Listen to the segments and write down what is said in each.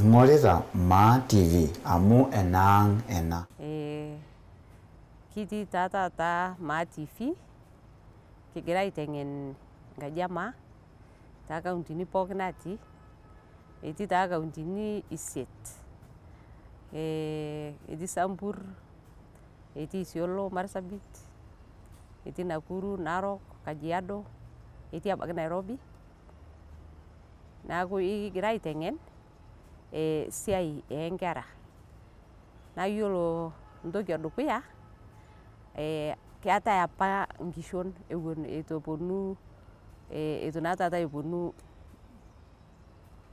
Ing'orita Maa TV amu enaang' ena. Kitii taa taata Maa TV kigira aiteng'en nkaji e maa too kauntini pookin natii, etii taa kauntini isiet, etii Sambur, etii Isiolo, Marsabit, etii Nakuru, Narok, Kajiado, etii abaki Nairobi. Neeku kigira aiteng'en esiai oo nkera. Naa iyiolo entoki e dukuya, keetai apa inkishon ewuon itu epwonu, itu naa taata epwonu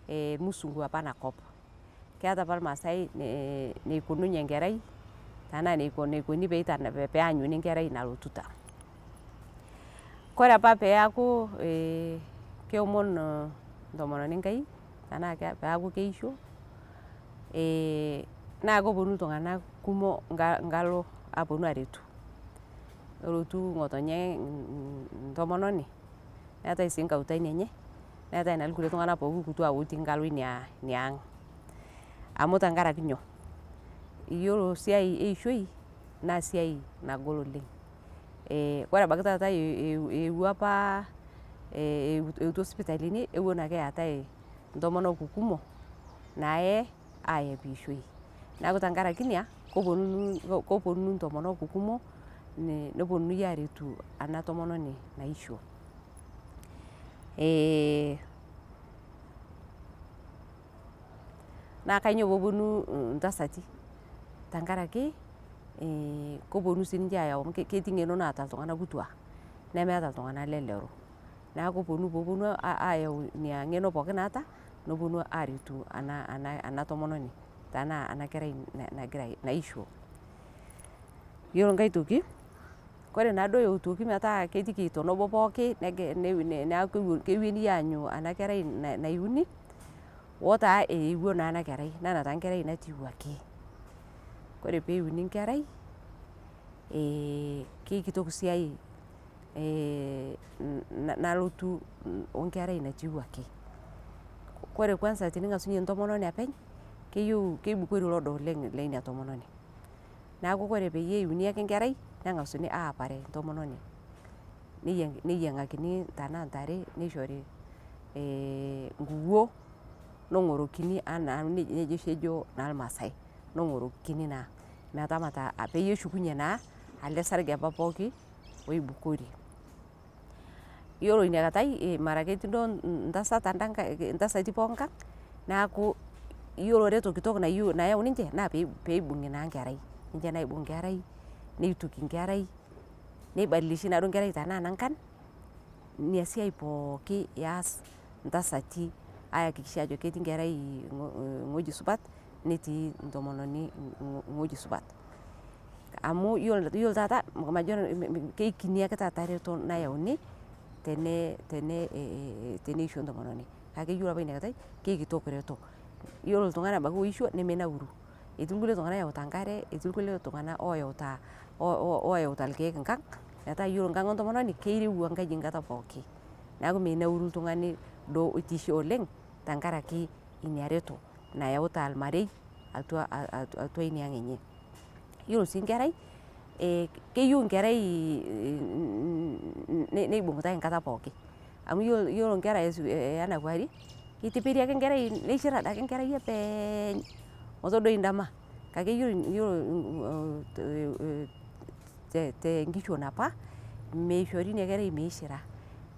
irmusungu opa enakop. Keeta opa irmaasai enikununye enkerai enaa enikuni peanyuni enkerai nalotuta. Kore opa peeku keomon entomononi Enkai enaa peeku keisho naa kepwonu iltung'anak kumok nkalo apwonu aretu. Nelotu ng'otonye entomononi, neetae sii nkautani enye, neetae naa irkulie tung'anak pooki kituak otii nkalo ina ang'. Amu tenkaraki nyoo? Iyiolo esiai eishoi naa esiai nagol oleng. Ore ebaiki taata eewuo opa, eetuo sipitalini ewuon ake eetae intomonok kumok naaye aaye eishoi. Neeku tenkaraki ina, kopwonu intomonok kumok nepwonunui aaretu ena tomononi naisho. Naa kainyoo peepwonu intasati? Tenkaraki kopwonu siininche aayau ketii eng'eno naata iltung'anak kutwak nemeeta iltung'anak lelero. Neeku epwonu peepwonu aayau ina ng'eno pookin naata nepwonu aaretu ena tomononi tenaa ena kerai nagira, naisho. Iyiolo nkae toki, kore naaduo eotwoki metaa ketiiki tenebo pooki neeku kewueni aanyu ena kerai naiuni o taa eewuo naa ena kerai netaa enkerai natiiwuaki. Ore peini enkerai, kekitok esiai nalotu o nkerai natiiwuaki. Kore kwanza tening'asunye entomononi openy, keyieu, kibukori olodo oleng leina tomononi. Neeku ore peyie eini ake enkerai neng'asuni aapare entomononi. Neyieng'akini tenaa ntare nishori nkuwuo neng'orokini enaa neijia oshi ejo naa irmaasai. Neng'orokini naa metamata peyie eshukunye naa ele sarge opa pooki oibukori. Iyiolo inakata mara ketii duo entasat enda nkae, ntasati pooki kang neeku iyiolo reto kitok nayau ninche naa peibung'i naa enkerai. Ninche naibung enkerai, nituki enkerai, neibadilishi naaduo enkerai tenaa nankan. Ina siai pooki eas intasati aiyakikisha ajo ketii enkerai ewueji supat netii entomononi ewueji supat. Amu iyiolo taata majo nanu kekini ake taata reto nayauni teneisho entomononi. Kake iyiolo opa inakata kekitok reto. Iyiolo oltung'ani ebaiki oisho nemenauru. Etii irkulie tung'anak oyauta enkare, etii irkulie tung'anak oyauta, oyauta irkiek enkang metaa iyiolo enkang entomononi keirowua enkaji enkata pookin. Neeku menauru oltung'ani duo otiishe oleng tenkaraki ina reto nayauta ormarei atwa, atwa ina ang enye. Iyiolo sii enkerai, keyieu enkerai neibung'itai enkata pookin. Amu iyiolo inkera ena kewarie, itipiri ake enkerai nishir adake enkerai opeeny metadoi endama. Kake iyiolo tenkishon opa, mishori ina kerai miishira.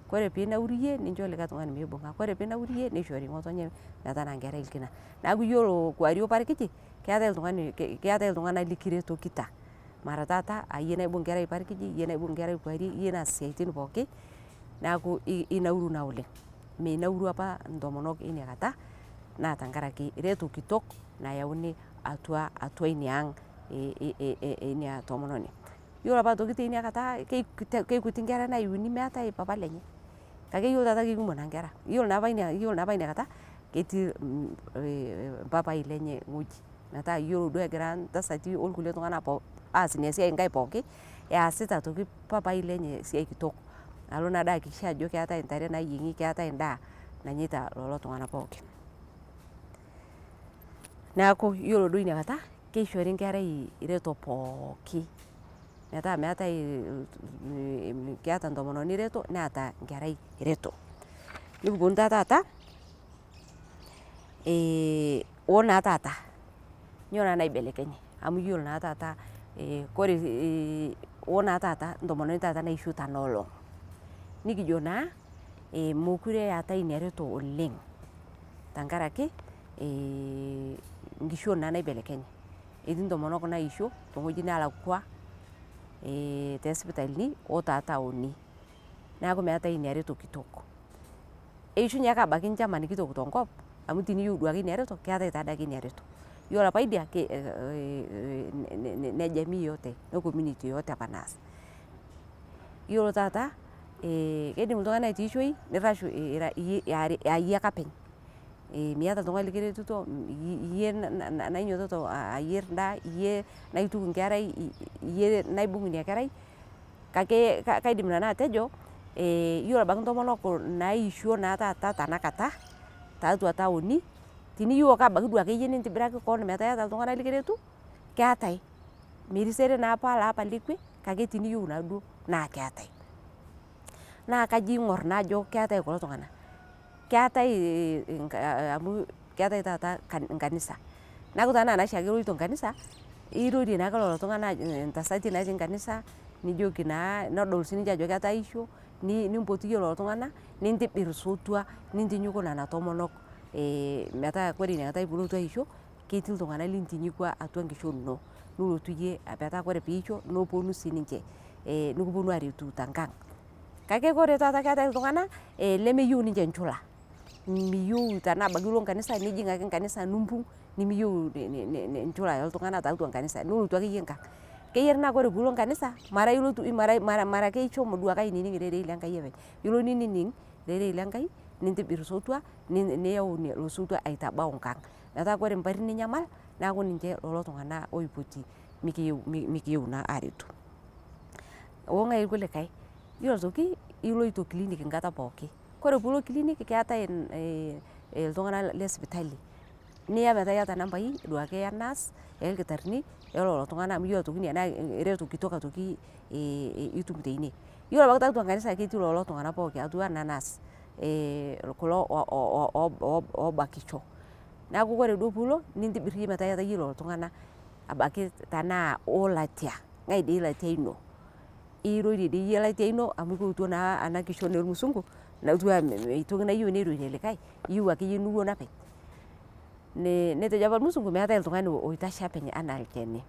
Kore piinauru iyie nincho likae tung'ani mibung'a. Kore piinauru iyie nishori ng'otonye metanaa enkerai orkina. Neeku iyiolo kewarie oparikiji, keetae oltung'ani, keetae iltung'anak lekiretokita. Mara taata aa iyie naibung' enkerai parikiji, iyie naibung' enkerai kewarie, iyie naas isiaitin pooki neeku inauru naa oleng. Minauru opa intomonok inakata naa tenkaraki reto kitok nayauni atwa, atwa ina ang ina tomononi. Iyiolo opa aitoki tinakata kekuti inkera naiuni meetae papa lenye. Kake iyiolo taata kekumok naa nkera. Iyiolo naapa inakata ketii mpapai lenye wueji metaa iyiolo duo egira ntasati orkulie tung'anak aas ina siai nkae pooki, eesita aitoki papai lenye esiai kitok nalo naado aiyakikisha ajo keetae intare naayieng'i, keetae endaa nanyaita lelo tung'anak pookin. Neaku iyiolo duo inakata keishori nkerai reto pooki metaa meatae keata ntomononi reto neata nkerai reto. Nikiponu taa taata oo naa taata nyo naa naibelekenye amu iyolo naa taata kore oo naa taata ntomononi taata naisho tana olong, nikijo naa mokure eatae inia reto oleng tankaraki nkishon naa naibelekenye, eti ntomonok naisho teng'oji nelakwa tesipitalini otetaoni naaku meatae inia reto kitok, eishunye ake abaki nchaman kitok tenkop amu tiniyeu duake inia reto keatae taadake inia reto, iyolo apa idia nejamii yote ne community yote apa naas. Iyolo taata keidim ltung'ani atiishoi nirashu ira aayie ake apeny miata ltung'ani likiretito iyie nainyototo ayer ndaa, iyie naituk nkerai, iyie naibung' inia kerai, kake kaidim nanu atejo iyolo abaki ntomonok naisho naa taata tanakata taatwa taoni, tiniyeu ake abaki duake iyie nintibiraki koon metaa iata ltung'ana likiretu keatae, merisere naapa loapa lekwe kake tiniyeu naaduo naa keatae. Naa kajo ing'or naa ajo keatae kulo tung'ana, keatae amu keatae taata nkanisa naaku tanaa naashake iloito nkanisa irorie naake lolo tung'ana ntasati natii nkanisa nijoki naa nedol sii ninche ajo ketaa isho nimpotu iyie lolo tung'ana nintibir sotua nintinyiku nena tomonok metaa kore inakatai puulotu aisho ketii ltung'ana lintinyikua atua nkishon ino nulotu iyie metaa kore piisho noponu sii ninche nikiponu aretu tenkang'. Kake kore taata keatae ltung'ana lemeyeu ninche nchula, miyeu tanaa abaki ilo nkanisa nijing' ake nkanisa nimbung' nimiyeu nchula eltung'ana taatwa nkanisa nulotu ake iyie nkang'. Keyari naa kore piilo nkanisa mara iloto mara ake ishomo duake ainining rerei lenkai apeny, ilo ninining' rerei lenkai nintibir sotua niyau ilo sotua aitabau nkang' metaa kore mpari ninyamal naaku ninche lolo tung'ana oipoti mikiyeu naa aretu. Ong'ai lkulikae, iyolo aitoki iloito klinik nkata pooki, kore puulo klinik keatae ltung'ana lesipitali niya metaa iata nambai duake enaas, elkitarini, elolo tung'ana amu iyolo aitoki inia naa reto kitok aitoki itum teinie. Iyolo abaki taatwa nkanisa ketii lolo tung'ana pooki atuwana ana naas kulo oobakisho naaku kore duo puulo nintibir iyie metaa iata iyie lolo tung'ana abaki tanaa olatia, ng'ai dei latia ino, irorie dei iyie latia ino amu kioto naa ana kishon elmusung'u notuwaa meitoki nayeu neirorie likae iyeu ake iyie niwon apeny. Netejo apa lmusungu meatae ltung'ani oitashe apeny ana lcheni,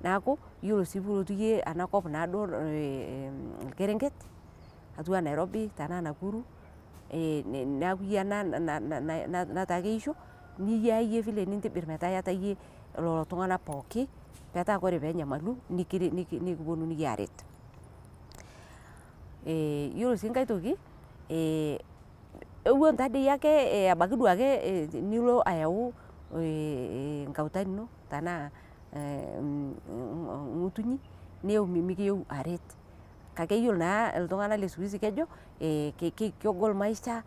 naaku iyolo sii puulotu iyie anakop naaduo lkerenket atuwaa Nairobi tanaa Nakuru naaku iyie ana nataa keisho niyaa iyie vile nintibir metaa iata iyie lolo tung'ana pooki petaa kore peenyamalu nikiponunui aaret. Iyolo sii nkae toki ewon taadei ake abaki duake nilo ayau nkautan ino tanaa ng'utunyi niyeu mikiyeu aret kake iyolo naa ltung'ana lesikuhizi kejo kegol maisha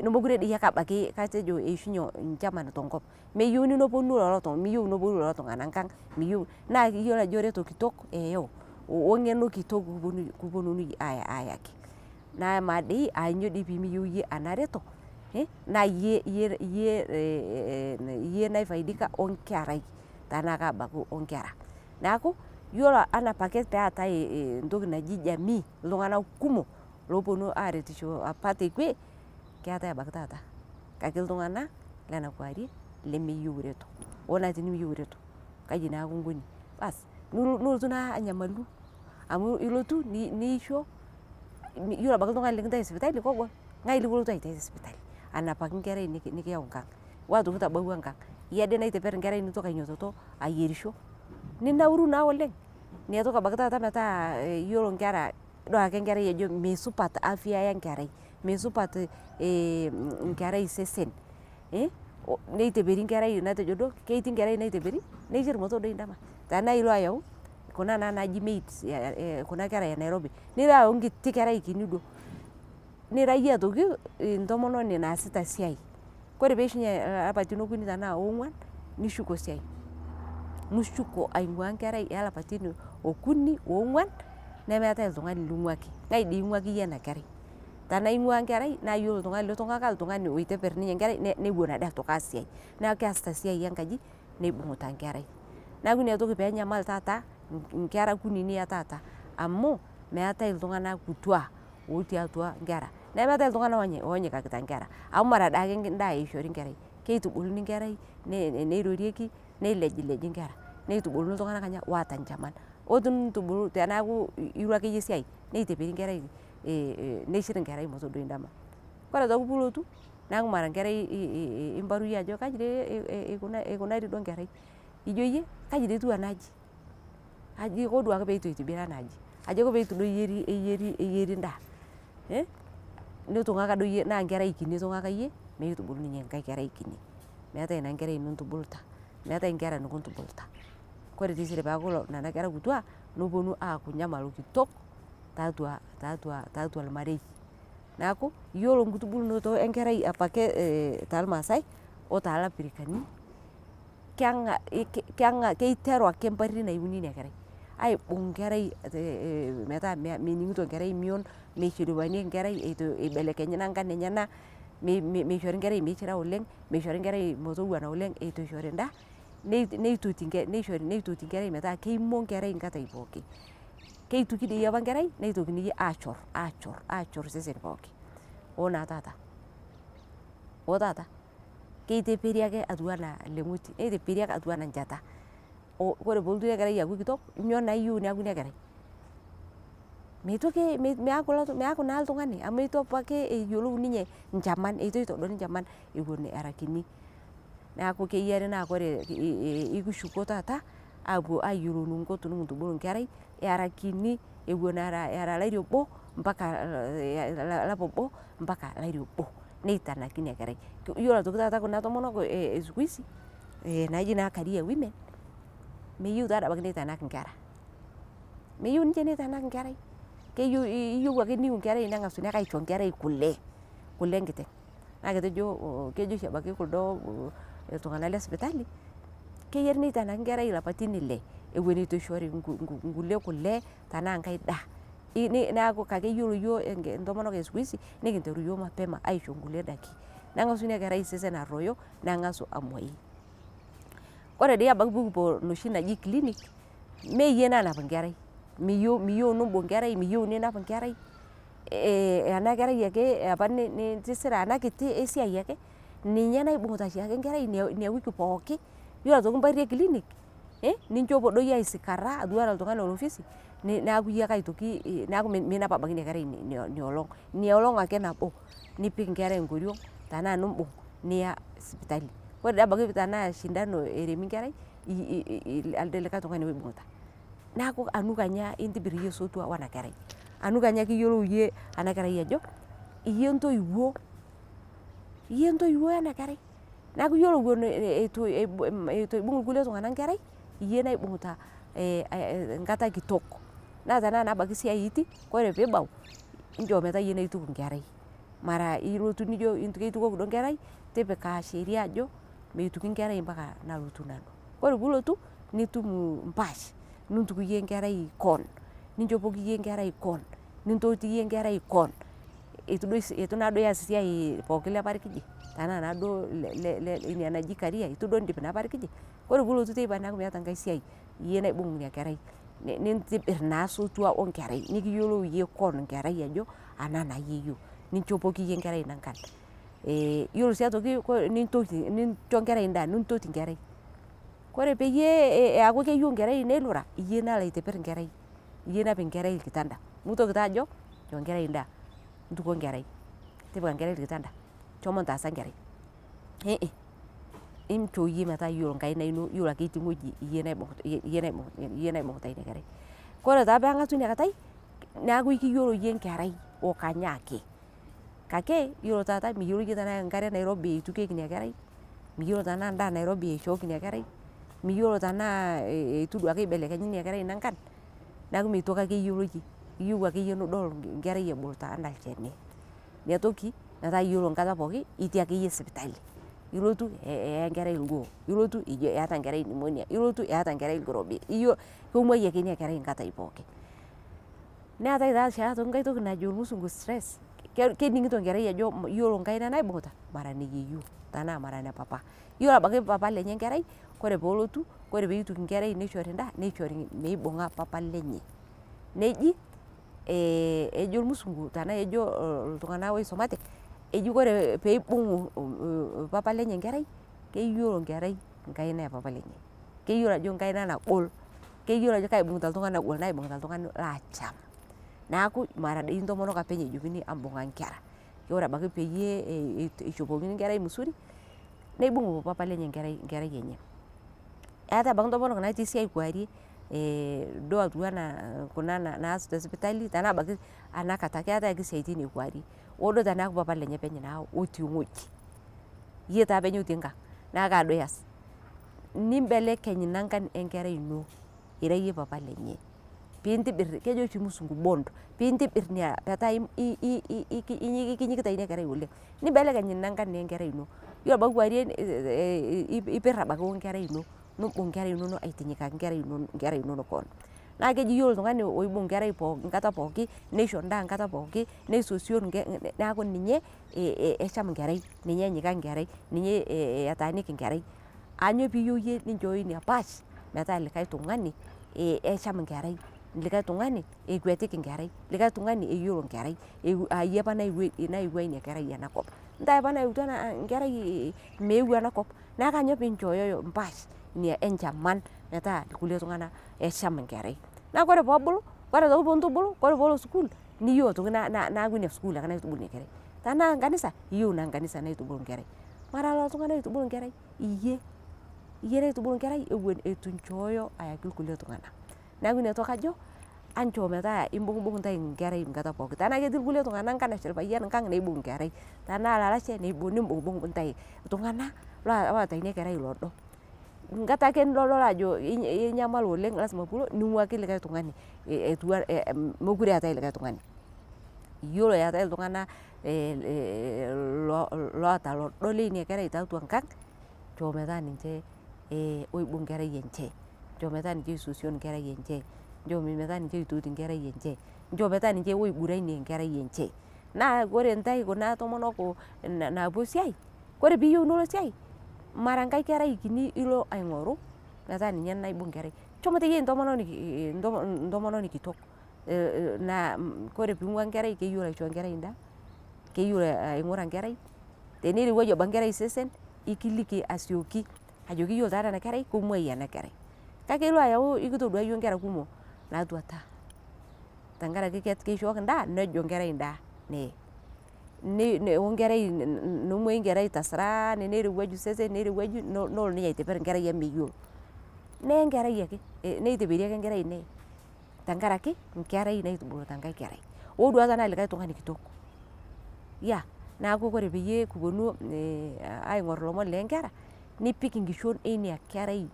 nomokure dei ake abaki katejo eishunye nchaman tenkop meyeuni noponu lolo miyeu noponu lolo tung'ana nkang' miyeu naa iyolo ajo reto kitok eyeu ong'eno kitok kuponunui ayaki naa amaa dei aanyo dei piimiyeu iyie ana reto naa yie yie naifaidika onkerai tanaa ake abaki onkera. Naaku iyolo ana apake peatae ntoki naji jamii ltung'ana kumo looponu aretisho apa tekwe keatae abaki taata kake ltung'ana lena kuarie lemeyeu reto, onaa tinimiyeu reto kaji naaku inkoni, baas nulotu naa anyamalu amu ilotu niisho iyolo abaki ltung'ani likintai sipitali kogol ng'ai likilotu aitai tesipitali anapaki nkerai nikiyau nkang' oatoki tabawa nkang' iyie ade naiteper nkerai nintoki ainyototo ayerisho ninauru naa oleng' inia toki abaki taata metaa iyolo nkera idol ake nkerai ajo meisupat afya enkerai, meisupat nkerai sesen neiteperi nkerai natejo duo keti nkerai naiteperi neishir metoodoi ndama tanaa ilo ayau kuna naa naaji maids kuna kera enairobi nilo ayau nkiti kerai kini duo nira iyie aitoki ntomononi naasita siai, kore peishunye lapatin okuni tanaa ong'wan. Nishuko siai, nishuko aing'ua nkerai elapaitin okuni ong'uan nemeetae oltung'ani ling'uaki, ng'ae dii ing'uaki iyie ena kerai? Tenaa ing'ua nkerai naa iyiolo oltung'ani litung'uaka oltung'ani oitepir ninye nkerai nepuo naade aitoki aas siai. Neeku keesita siai enkaji nibung'ita nkerai. Neeku inatoki peenyamal taata nkera kunini e taata amu meetai iltung'anak kutua otii atua nkera, nemeetai iltung'anak oonyikakita nkera amu mara daake ndaa ishori nkerai, keitubuluni nkerai neirorieki neilejileji nkera, neitubuluni iltung'anak kanya oata nchaman. Ore tenintubulu teneeku iro akeyie esiai neiteperi nkerai nishir nkerai metodoi ndama. Kore aitoki piilotu neeku mara nkerai imbaru iyie ajo kaji dii ikunari duo nkerai, ijo iyie kaji dii etiu ena aji, aji iko duake pee itu itibiri ena aji, aji iko pee itu duo eyeri eyeri ndaa ee nitung'uaka duo iyie naa nkerai kinyi itung'uaka iyie meitubulu ninye enkae kerai kinyi. Meetai naa nkerai nintubuluta, meetai nkera nekuntubuluta. Kore taisere peeku nena kera kutua neponu aaku nyamalo kitok tiatua tiatua tiatua ormarei. Neeku iyiolo nkitubulunoto e nkerai apake tolmaasai o toolapirikani keiteru ake mparirri naiuni ina kerai aibung' nkerai metaa mening'ito nkerai emion, mishiliwanieki nkerai itu ibelekenyi nangan enyenak, mishori nkerai miishira oleng', mishori nkerai metowuana oleng' itu ishori ndaa, neitoti neishori nkerai metaa keimo nkerai nkatitin pookin. Keituki dii apa nkerai neitokini aachor aachor aachor sesen pookin oo naa taata oo taata keiteperi ake atiu enaa leng'oti neiteperi ake atiu enaa nchata. Ore peelotu ina kerai aaku kitok nyoo naa iyeu neeku ina kerai? Mitoki meeku meeku naa oltung'ani amu itu apake eyiolou ninye nchaman, itu itodoli nchaman ewuon era kinyi. Neeku keyiari naa kore ikishuko taata aapuo ayiolou eneking'o tenekintubulu nkerai era kinyi ewuon era olari obo mpaka olapa obo mpaka olari obo nitanaki ina kerai. Iyiolo aitoki taata kuna tomonok e siku hizi naaji naa career women, meyeu taadii abaiki nitanak nkera, meyeu ninche nitanak nkerai keyeu iyeu ake niyiu nkerai neng'asuni ake aisho nkerai kule, kule enkiteng'. Naa ketejo kejo oshi ebaiki kuldo tung'anak le sipitali keyiari nitanaki nkerai ilapaitin ile ewuen itu ishori nkulie kule tenaa nkae daa. Neeku kake iyiolo iyiok intomonok e siku hizi nekinteru iyiok mapema aisho nkulie daiki neng'asu ina kerai sesen arruoyo neng'asu amuoyu. Ore dii ebaiki pee kipuo enoshi naji clinic mee iyie nanap nkerai, miyeu niimbung' nkerai, miyeu ninap nkerai ena kerai ake apa nitisira ena kiti esiai ake ninye naibung'ita oshiake nkerai ina wiki pooki. Iyiolo aitoki mpari e clinic ninchopo doi aisikara atiu enaa oltung'ani lolo ofisi neeku iyie ake aitoki neeku minap abaiki ina kerai ina olong'. Ina olong' ake nabo nipik nkera enkoriong' tenaa nimbung' niya sipitali. Ore dii ebaiki tenaa shindano eremi nkerai elde likai tung'ani oibung'ita. Neeku anu kenya intibir iyie sotua wena kerai, anu kenya kiyolou iyie ena kerai ajo iyie entoiwuo iyie entoiwuo ena kerai. Neeku iyiolo ewuon itu ibung' irkulie tung'anak nkerai iyie naibung'ita enkata kitok. Naa tenaa naa ebaiki siai itii, kore piibau njoo metaa iyie naituku nkerai mara ilotu nijo keitukoki duo nkerai, tipika sheria ajo meituki nkerai mpaka nalotu nanu. Ore piilotu nitum mpaash nintukuyie nkerai koon, ninchopoki iyie nkerai koon, nintotiyie nkerai koon itu duo itu naa duo ias esiai pookin le parikiji tenaa naa duo le ina naji career itu duo indip ina parikiji. Ore piilotu teipa neeku miata nkae siai iyie naibung' ina kerai nintibir naa sotua o nkerai nekiyolou iyie koon nkerai ajo ena naa yeyio, ninchopoki iyie nkerai nankan. Iyiolo sii aitoki nintoti nincho nkerai endaa nintoti nkerai. Kore peyie eeku keyeu nkerai neilura iyie nalo aitepir nkerai, iyie napik nkerai orkitanda, mintoki taa ajo nchoo nkerai endaa, ntuko nkerai, tipika nkerai orkitanda, shomo ntaasa nkerai eeh inchoo iyie metaa iyiolo nkaina ino iyiolo ake itii wueji iyie naibung'ita ina kerai. Kore taa peeng'asu inakatai neeku kiyolo iyie nkerai o kanya ake kake iyiolo taata miyiolo iyie tenaa enkare nairobi itukieki ina kerai, miyiolo tenaa endaa nairobi ishooki ina kerai, miyiolo tenaa itu duake ibelekenyi ina kerai nankan, neeku mitoki ake iyiolo iyie, iyeu ake iyie nidol nkerai ebuluta enaa olchani. Ina toki metaa iyiolo enkata pookin itii ake iyie sipitali. Ilotu eya enkerai irgoo, ilotu eeta enkerai pneumonia, ilotu eeta enkerai orkirobi, kemuoi ake ina kerai nkatai pookin. Neetae taa oshi nkae toki najo irmusungu stress, kening'ito enkerai ajo iyiolo enkaina naibung'ita mara ene yeyio tenaa mara ene papa. Iyiolo ebaiki papa lenye enkerai, kore peelotu, kore piituki enkerai nishori endaa, nishori meibung'a papa lenye. Neji ejo irmusungu tenaa ejo iltung'anak oisumate, eji ore peibung papa lenye enkerai, keyiolo enkerai enkaina e papa lenye. Keyiolo ajo enkaina nagol, keyiolo ajo kaibung'ita oltung'ani ogol naibung'ita oltung'ani laacham. Neeku mara dei intomonok ake ejokini embung'a nkera. Ore ebaiki peyie ishopokini enkerai msuri, neibung papa lenye enkerai enye. Eetae ebaiki intomonok natii siai kuarie duo atiu enaa kuna naas te sipitali tenaa ebaiki anakata keetae ake isiaitin e kuarie. Hoo duo teneeku papa lenye openy naa otii ewueji. Iyie taa openy otii enkang neeku kaa duo ias. Nimbelekeny inangan enkerai ino ira iyie papa lenye piintibirr, kejo oshi irmusungu bond, piintibirr ina metaa ikinyikita ina kerai oleng. Nimbelekeny inangan enkerai ino. Iyiolo ebaiki kuarie ipirr ebaiki wenkerai ino, nimbung inkera inonok aitinyikaki inkera inonok koon. Naa keji iyiolo oltung'ani oibung enkerai enkata pooki, neisho endaa enkata pooki, neisosion neeku ninye esham enkerai, ninye enyikaki enkerai, ninye etaaniki enkerai. Aanyo piiyieu iyie ninchooyo ina paash metaa likae tung'ani esham enkerai, likae tung'ani ekwetiki enkerai, likae tung'ani eyiolo enkerai aa iyie opa nayewua ina kerai enakop. Ntae opa nayautwa enkerai meeu enakop. Neeku kanyoo piinchooyoyo empaash ina enchaman metaa irkulie tung'anak esham enkerai. Naa ore peebulu, ore aitoki piintubulu, ore peelo sukuul niyieu aitoki neeku ina sukuul ake naitubulu ina kerai. Tenaa kanisa, iyieu naa kanisa naitubulu enkerai. Mara lelo tung'anak oitubulu enkerai, iyie. Iyie naitubulu enkerai ewuon etu inchooyo ayaki irkulie tung'anak. Neeku ina toki ajo anchoo metaa imbung'ubung'u intae inkera enkata pookin. Tenaa ketii irkulie tung'anak nkanashe, orpayian nkang neibung enkerai. Tenaa olalashe nimbung'ubung'u intae iltung'anak loota ina kerai ilo do. Enkata ake nidoldola ajo inyamal oleng lazima piilo, ning'waki likae tung'ani etiu enaa mekure eetae likae tung'ani. Iyiolo eetae iltung'anak loota ilo do leina kerai tiatwa enkang, nchoo metaa ninche oibung enkerai enche. Nchoo metaa ninche oisosion enkerai enche, nchoo metaa ninche oitoti enkerai enche, nchoo metaa ninche oiguranie enkerai enche. Naa ore intae kuna tomonok naapwo esiai, ore piiyieu nilo esiai, mara enkae kerai kinyi ilo aing'oru metaa ninye naibung enkerai. Shomo teyaitai entomononi kitok naa ore piing'ua enkerai keyiolo aishoo enkerai endaa, keyiolo aing'ura enkerai, teneirowuaju ebaiki enkerai osesen ikiliki asioki ajoki iyiolo taatoi ena kerai kemwoi ena kerai. Kake ilo ayau nekitodua iyiok inkera kumok naatwata tenkaraki keishooki endaa nejo enkerai endaa neye. Nemwoi enkerai tasaraani neirowuaju osesen, neirowuaju nelo ninye aiteperi enkerai amu meyiolo. Neye enkerai ake, neiteperi ake enkerai neye tenkaraki enkerai naitubuluta enkae kerai. Hoo duake tenaa likae tung'ani kitok. Yeah neeku ore peyie kipwonu aing'urr ilomon le nkera nipik inkishon eina kerai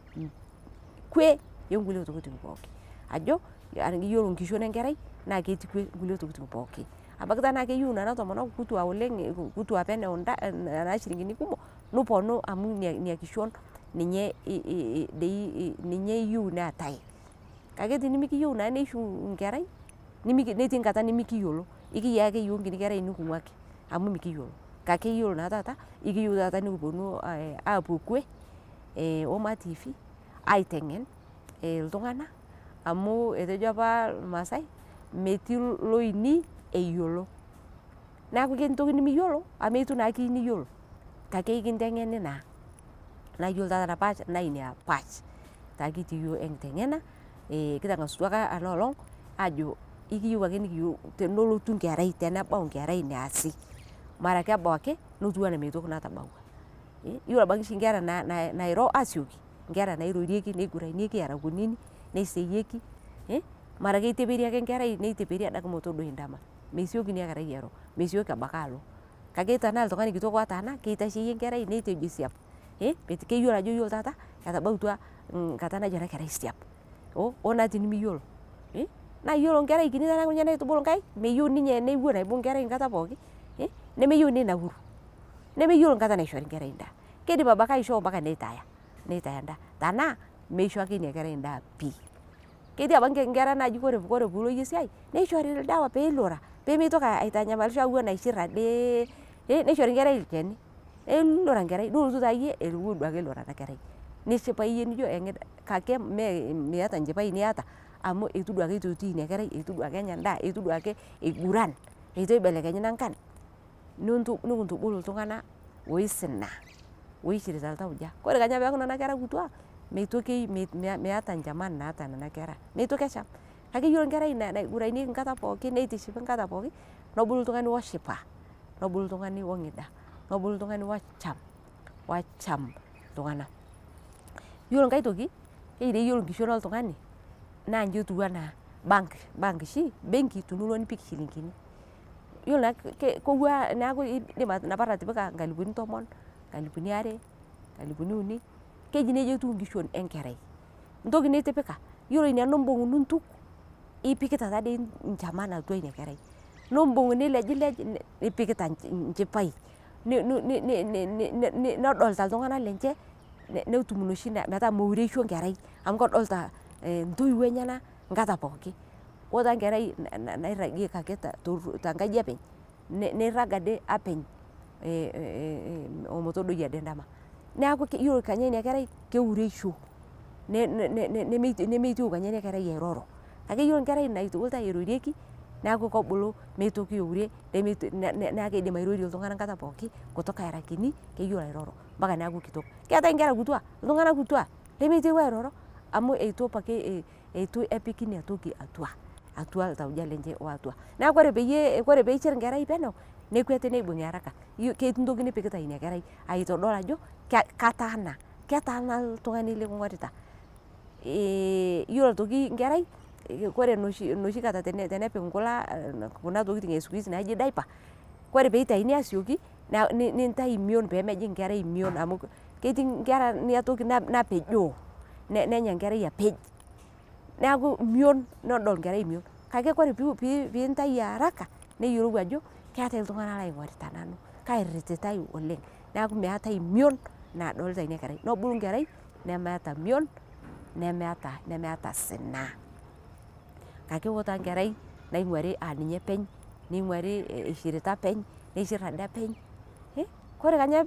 kwe onkulie tokiting pookin. Ajo iyiolo enkishon enkerai naa ketii kwe nkulie tokiting pookin. Ebaiki tenaa keyieu nena tomonok kutwa oleng kutwa penyo nena shilingini kumok, nipwonu amu ina kishon ninye dei ninye eyieu neetae. Kake tenimikiyieu naa neishu enkerai netii enkata nemikiyiolo, ekiyiaya ake iyiok enkiti kerai neking'waki amu mikiyiolo. Kake iyiolo naa taata ikiyieu taata nekipwonu aapwo kwe oo Maa tv aiteng'en iltung'anak amu etejo opa irmaasai metii iloini eyiolo. Neeku ketii entoki nemiyiolo amu eitu naa kiini iyiolo kake ekinteng'eni naa. Naa iyiolo taata ena pash naa ina pash taa kitii iyiok enkiteng'ena kitang'asutwa ake ena olong aajo ekiyieu ake nekiyiolou tenelotu enkerai, tenebau enkerai eneesi. Mara kebau ake netiu enaa metii entoki natabawua. Iyiolo ebaiki oshi inkera nairo aasioki, inkera nairorieki, neiguranieki era kunini neseyieki, mara keiteperi ake enkerai neiteperi adake metodoi endama. Mesioki ina kerai airo, mesioki ebaiki alo. Kake tenaa oltung'ani kitok otaana, keitasheyie enkerai netejo siap, keyiolo ajo iyiolo taata etabautwa enkata najo ena kerai siap. Hoo naa tenemiyiolo. Naa iyiolo enkerai kinyi teneeku ninye naitubulu nkaik, meyieu ninye newuon aibung enkerai enkata pookin, nemeyieu ninauru, nemeyiolo enkata naishori enkerai endaa. Keidim abaki aishoo mpaka neitaya, neitaya endaa tanaa meisho ake inia kerai endaa pii. Ketii abaki nkera naaji kore piilo iyie esiai neishori oldawa peilura pemeitoki aitanyamalisho awuon aishirr adee, neishori nkerai olchani neilura nkerai nilotu taa iyie ewuon duake eilura ena kerai nishipa iyie nijo eng'ida kake mee miata enchipai niata amu eitu duake eitoti ina kerai, eitu duake enya endaa, eitu duake eiguran, eitu eibelekenyi nangan, nikuntubulu iltung'ana oisina, oishirita iltauja. Kore kenya peaku nena kera kutua meitoki meata nchaman naata nena kera, meitoki esham. Kake iyolo nkerai naiguranieki nkata pooki neitishipi nkata pooki nebulu ltung'ani oshipa, nebulu ltung'ani ong'ida, nebulu ltung'ani locham, locham iltung'ana. Iyiolo nkae toki keji dei iyiolo nkishon oltung'ani naa inji etiu anaa bank, bank oshi benki tenilo nipik inchilingini. Iyiolo naa kowaa neaku indim anapar atipika nkalifuni tomon, nkalifuni are, nkalifuni uni, keji neja etiu nkishon enkerai. Ntoki nitipika, iyolo ina nimbung' nintuk ipikita taa dei nchaman atua inia kerai, nimbung' nilejilej ipikita nchipai nedolita iltung'ana lenche netum noshi metaa meureisho nkerai amu kedolita ntoiwo enyena nkata pooki. Ore taa nkerai nairagieki ake te nkaji epeny neirag ade apeny ometodoi ade ndama. Neaku iyolo kenya inia kerai keureisho nemeitoki kenya inia kerai airoro. Kake iyolo nkerai naitushulitae eirorieki neaku kebulu meitoki aure naaku keidim airorie iltung'ana nkata pooki kutoka era kini keyolo airoro mpaka neaku kitok. Keatae nkera kutua, iltung'ana kutua lemeiteu airoro amu eitu apake eitu epiki inatoki atua, atua ltauja lenche oatua. Naaku kore peyie kore peishir nkerai peneu nekweti neibung'i haraka, ketii ntoki nipikita inia kerai aitodol ajo kataana, ketaana ltung'ani liking'orita. Iyolo aitoki nkerai kore noshi kata tenepik nkulaa kuna tokitin e siku hizi naaji diaper kore peitaini aasioki nintai mion peemejing' nkerai mion amu ketii nkera inia toki napejoo nenya nkerai apej, neaku mion nedol nkerai mion. Kake kore piintai haraka neyolou ajo keatai iltung'ana laing'orita nanu, kairititae oleng' neaku meatae mion nadolita inia kerai. Nebulu nkerai nemeata mion nemeata sinaa. Kake ore taa nkerai naing'uari aa ninye openy, neing'uari eishirita apeny, neishir ade apeny, kore kenya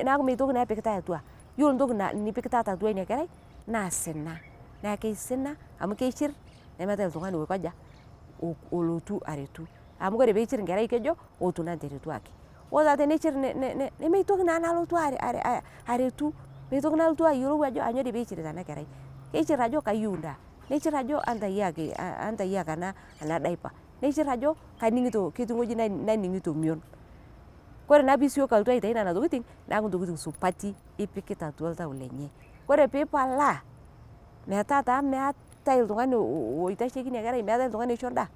neaku meitoki naa epikitae atua. Iyolo ntoki nipikitata atua inia kerai naa sina, naa keisina amu keishir nemeatae ltung'ani oikoja, olotu aretu amu kore peishir nkerai kejo ootu nteretuaki. Ore taa teneishir nemeitoki naa nalotu aretu, meitoki nalotu ayolou ajo anyoo dei peishirita ana kerai, keishir ajo kayeu ndaa, neishir ajo entaiaki ana diaper, neishir ajo kaning'ito ketii ng'oji naning'ito mion. Kore naa piisioki alotu aitai nena tokitin naaku ntokitin supati ipikita atua ltau lenye. Kore piipalaa metaa taa meatae ltung'ani oitasheki inia kerai, meatae ltung'ani oisho ndaa,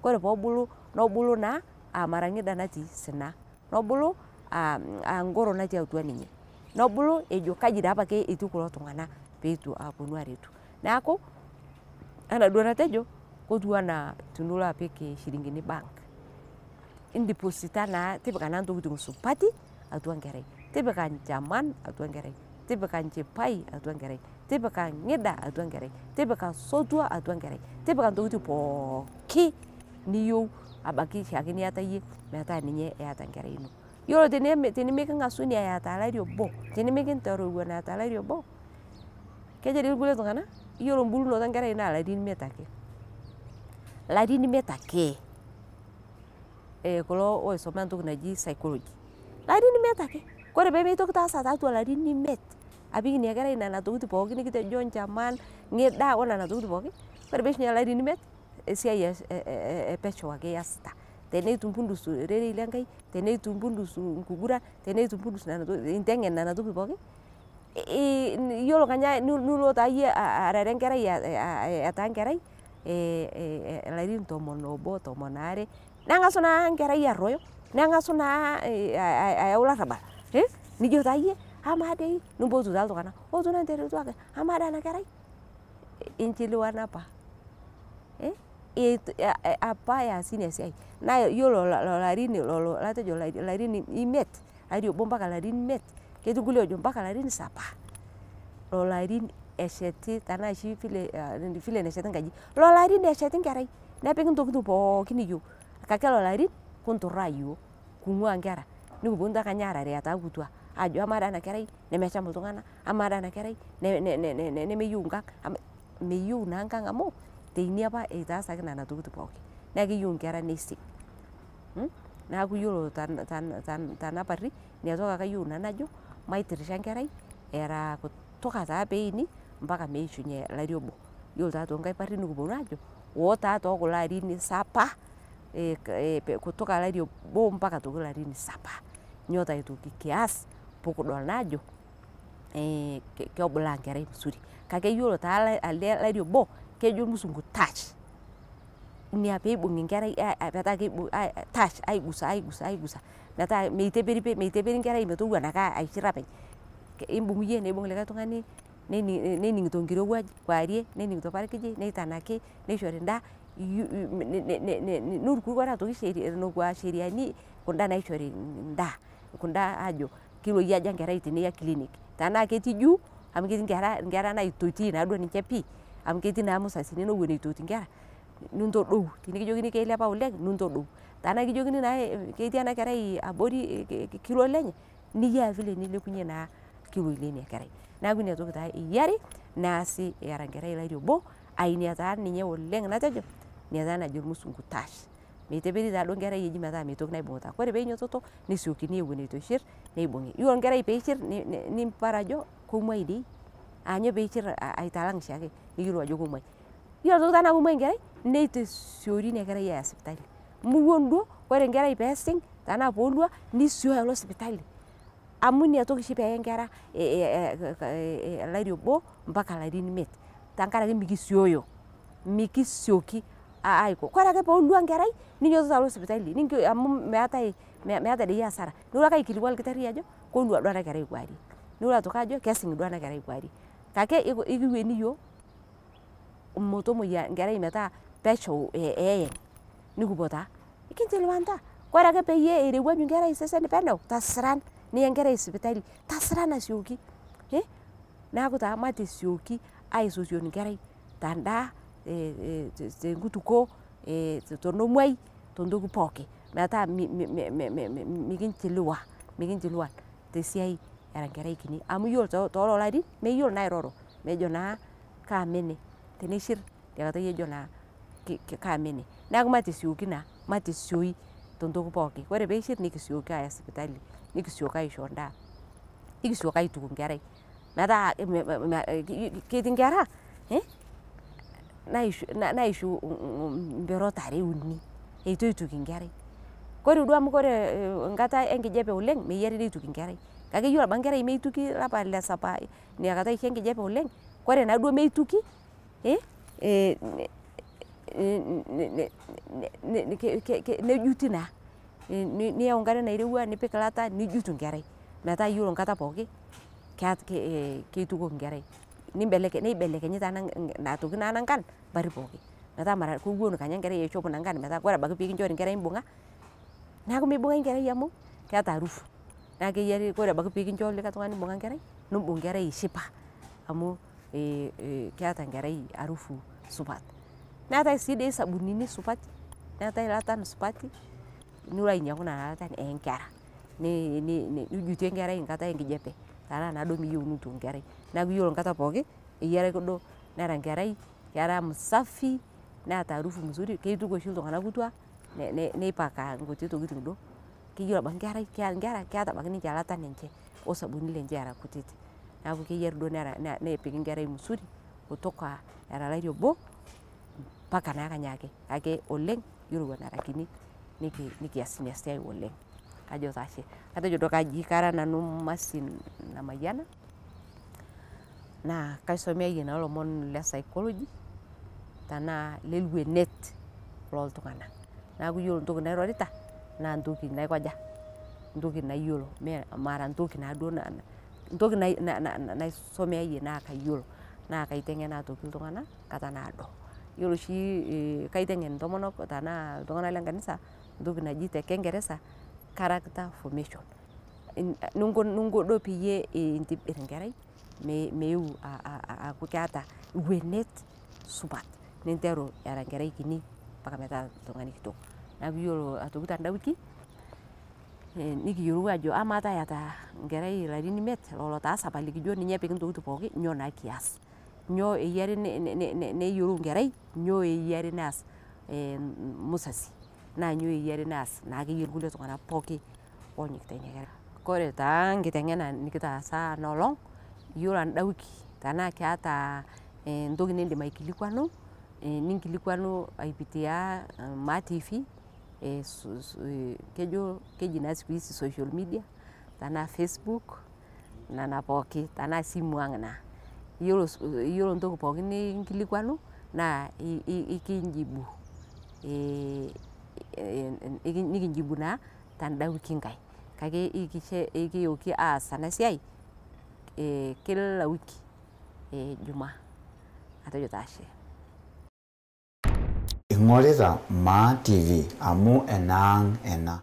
kore poobulu nobulu naa aa mara ng'ida natii sina, nobulu aa ngoro natii atua ninye, nobulu ejo kaji dei apake etii kulo tung'ana peetu aaponu aaretu. Naaku anaa duo natejo kotiu anaa tinilo apik nchilingini bank, indiposita naa tipika naa ntokitin supati atua nkerai, tipika nchaman atua nkerai, tipika nchipai atua nkerai, tipika ng'ida atua nkerai, tipika sotua atua nkerai, tipika ntokitin pooki niyeu abaki shaake niata iyie metaa ninye eata nkerai ino. Iyolo tenimiking'asu inia eata lari obo, tinimikinteru ewon eata lari obo, kejo dei lkulie tung'ana iyolo mbulunoto enkerai naa larin imiet ake, larin imiet ake kulo oisomea ntoki naji psychology, larin imiet ake. Kore pemeitoki itaasa tiatua larin imiet apik inia kerai nena tokitin pooki nikitejo nchaman, ng'ida onena tokitin pooki, kore peishunye larin imiet esiai epesho ake iasita, teneitu impundus rerei le Nkai, teneitu impundus nkuguran, teneitu impundus nena tokitin inteng'en nena tokitin pooki iyolo kenya nilo taa iyie arere nkerai etaa nkerai larin tomon oobo, tomon aare neng'asu naa nkerai arroyo, neng'asu naa ayau larrabal, nijo taa iyie amaa dei nimpotu taa iltung'ana, ootu nteretuaki, amaa dei ana kerai inchiliwana apa, apa easi inia siai naa iyolo lolo arin lolo latejo larin imiet. Lari obo mpaka larin imiet, ketii irkulie oojo mpaka ilarin saba. Lelo arin esheti tenaa oshi vile nasheti enkaji. Lelo arin esheti enkerai nepiki ntokitin pookin niyieu kake lelo arin kinturraa yiok king'ua nkera nikiponu taa kenya aarare etaa kutua ajo amaa dii ena kerai nemesham iltung'anak, amaa dii ena kerai nemeyieu enkang, meyieu naa enkang amu teine opa itaasaki nena tokiting pookin. Naa keyieu inkera neising. Neeku iyiolo tenaparri inatoki ake ayieu nanu najo maitirrisha enkerai era kutoka taa peini mpaka meishunye olari obo. Iyiolo taa toonkae parri nekipwonu aajo oo taa tookulo arin saba kutoka olari obo mpaka aitoki ilarin saba. Nyoo taa aitoki kias pekidol naa aajo kebulaa enkerai vizuri. Kake iyiolo taa elde ari obo, kejo irmusungu touch. Ina piibung'i enkerai metaa keibung' touch aigusa, aigusa, aigusa metaa meiteperi, meiteperi enkerai metowuana ake aishirr openy. Imbung' iyie niibung' likae tung'ani nening'ito enkirowuaj kewarie, nening'ito parikiji, neitanaki, nishori endaa nirukurukore aitoki nekwa sheriani kunda naishori endaa, kunda aajo kiloi aja enkerai teniya clinic. Tenaa ketii juu amu ketii nkera naitoti naaduo ninche pii amu ketii naa musasini newuon itoti inkera, nintodou. Tenekijokini keilepa oleng nintodou. Tenaa kijokini naa ketii ena kerai abori kilo lenye, niyiaya vile nilepunye naa kiloi leina kerai. Neeku inatoki taa eyiari neesi era enkerai olari obo aa ina taa ninye oleng natejo, ina taa najo irmusungu touch. Meiteperi taaduo enkerai eji metaa meitoki naibung'ita. Ore peenyototo nesiokini eton etu eishirr neibung'i. Iyiolo enkerai peishirr nimpar ajo kemwoi dii, aanyo peishirr aitalang oshiake niyiolou ajo kemwoi. Iyiolo aitoki tenaa kemwoi enkerai neitasiori ina kerai aaya sipitali. Miwuon duo, ore enkerai peesing tenaa poolua nisioyo alo sipitali amu inatoki oshi peeye nkera olari obo mpaka ilarin imiet tenkaraki mekisioyo, mekisioki aiko. Kore ake peelua enkerai ninyototo alo sipitali amu meetae, meeta dii hasara. Nilo ake aikilikwan olkitarri ajo kolua duo ena kerai kewarie. Nilo aitoki ajo kesing duo ena kerai kewarie. Kake ekiweni iyiok metomwoyia enkerai metaa pesho eeyeng nekipwo taa. Kinchiliwanta. Ore ake peyie irewuaju enkerai osesen penyo tasiran niya enkerai sipitali, tasiran asioki. Neeku taa matasioki aisosion enkerai tendaa, tenkutuko, tenemwoi, tentoki pookin metaa mikinchiliwa, mikinchiliwan tesiai era enkerai kinyi amu iyiolo toolelo arin meyiolo naa airoro, mejo naa kaa mene. Teneishirr inakata ejo naa kaa mene. Neeku matasioki naa, matasioi tentoki pookin. Ore peishirr nekisioki aaya sipitali, nekisioki aisho endaa, nekisioki aituku enkerai metaa ketii inkera naishu mperot are uni etu ituki enkerai. Kore duo amu kore enkata e nkijape oleng meyiare nituki enkerai kake iyiolo ebaiki enkerai meituki olapa le saba inakata eisho enkijape oleng, kore naaduo meituki nejuti naa. Niyau enkare nairowua nipik ilata nijutu enkerai metaa iyiolo enkata pookin keitukoki enkerai. Neibelekenyi taa aitoki naa nangan bari pookin metaa mara kewuon kenya enkerai aishop inangan metaa ore ebaiki peekinchori enkerai imbung'a. Neeku mibung'aki enkerai amu keeta harufu. Neeku keyiari ore ebaiki peekincho likae tung'ani mbung'a enkerai, nimbung enkerai ishipa amu keeta enkerai harufu supat. Neetae sii dii isabunini supati, neetae ilatan supati nilo ainyang'u nena alatan oo nkera nijutie enkerai enkata e nkijape tenaa naaduo miyieu nintuk enkerai. Neeku iyiolo enkata pookin eyiare ake duo nera enkerai kera msafi neeta harufu mzuri. Keituku oshi iltung'anak kutwa neipaka nkuti tokiting duo. Keyiolo ebaiki enkerai, inkera keeta ebaiki ninche ilatan lenche osabunini lenche era kutiti. Neeku keyiari duo nepiki enkerai mzuri kutoka era olari obo mpaka naa kenyaake. Kake oleng iyiolo eton era kinyi nekias ina siai oleng. Kajo taa ashe. Atejo duo kaji kara nanu Mercy Namayiana naa kaisomeayie naa ilomon le psychology tenaa lelwuenet looltung'anak. Neeku iyiolo entoki nairorita naa entoki naiko aja, entoki nayiolo mara entoki naaduo entoki naisomeayie naa kayiolo naa kaiteng'ena aitoki iltung'anak kata naado. Iyiolo oshi kaiteng'en intomonok tenaa iltung'anak le nkanisa entoki naji te kingeresa character formation. Nunko duo peyie intibir nkerai meyeu aaku keata wuenet supat ninteru era nkerai kini mpaka metaa ltung'ani kitok. Naaku iyolo aitoki tanda wiki nikiyolou ajo amaa taa eata nkerai larin imiet lolo taa sapa likijo ninye epiki ntokitin pooki nyoo naa kias, nyoo eyiari neyelou nkerai, nyoo eyiari neas musasi naa nyoo eyiari neas naakeye lkule tung'ana pooki oonyikita inia kerai. Kore taa nkiteng'ena nikitaasa ana olong', iyolo anda wiki tanaa keata ntoki nindim aikilikwanu, ninkilikwanu aipitia Maa tv, kejo keji naa siku hizi social media tanaa facebook nena pooki tanaa simu aang' naa. Iyolo ntoki pooki ninkilikwanu naa ikinjibu nikinjibu naa tanda wiki nkae kake ikiyooki aas ana siai kila wiki ejumaa atejo taa ashe. Ing'orita Maa TV amu enaang' ena.